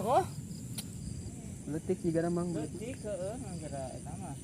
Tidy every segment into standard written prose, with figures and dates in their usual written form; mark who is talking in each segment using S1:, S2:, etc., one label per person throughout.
S1: Oh.
S2: Leutik juga mang.
S1: Leutik heeh ngagera eta mah.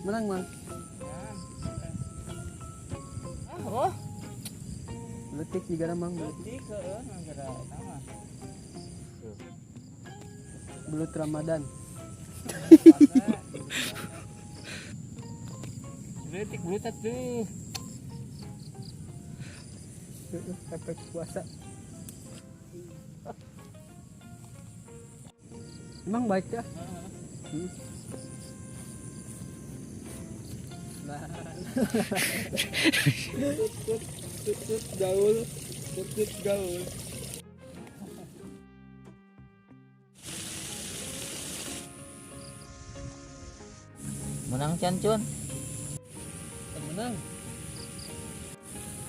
S2: Menang, Mang.
S1: Ah, oh.
S2: Leutik juga Mang.
S1: Leutik heeh ngagera eta mah.
S2: Belut Ramadan.
S1: Leutik belut atuh.
S2: Efek puasa. Emang baik ya? Tutut, tutut gaul, tutut gaul.
S1: Menang can cun?
S2: Menang.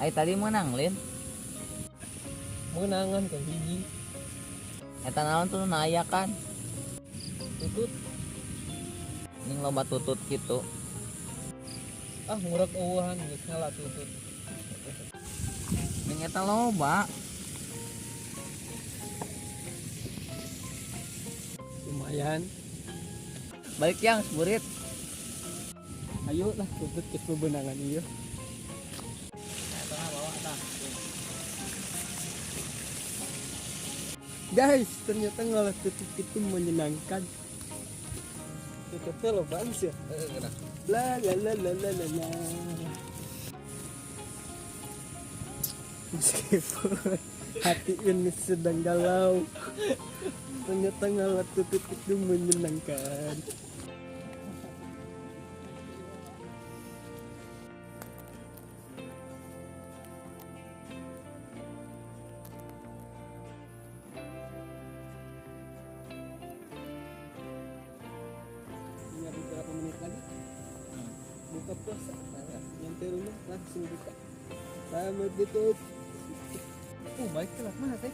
S1: Ai tadi menang lin?
S2: Menangan ke hiji.
S1: Eta naon tuh nayakan?
S2: Tutut.
S1: Ning loba tutut gitu.
S2: Ah ngurek eueuhan geus ngala tutut.
S1: Ning eta loba.
S2: Lumayan.
S1: Balik yang seburit.
S2: Ayo lah tutut geus bebenangan ieu.
S1: Eta mah bawa tah.
S2: Guys, ternyata ngolah tutut itu menyenangkan. Tututnya loba sih ya.
S1: Heeh, geura.
S2: La la la la la la la. Meskipun hati ini sedang galau, ternyata ngalah tutut itu menyenangkan. Tinggal beberapa menit lagi buka puasa, nyampe rumah langsung buka. Selamat tutut. Baik lah mana teh?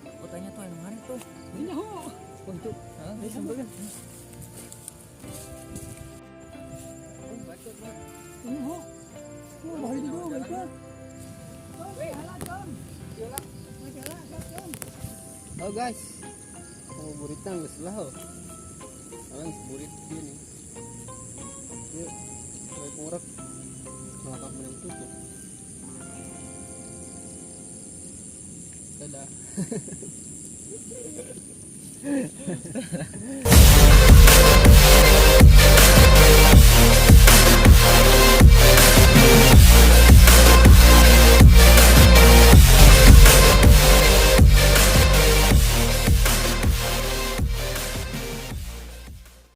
S1: Oh, tanya tuh yang mana tuh?
S2: Ini ho. Oh itu.
S1: Heeh,
S2: ini sambil kan. Oh, baik lah. Ini ho. Oh, bahaya juga baik lah. Oh guys, mau buritang geus lah ho. Sekarang burit dia nih. Yuk, balik ngurek. Melakap menang tutup. Dadah.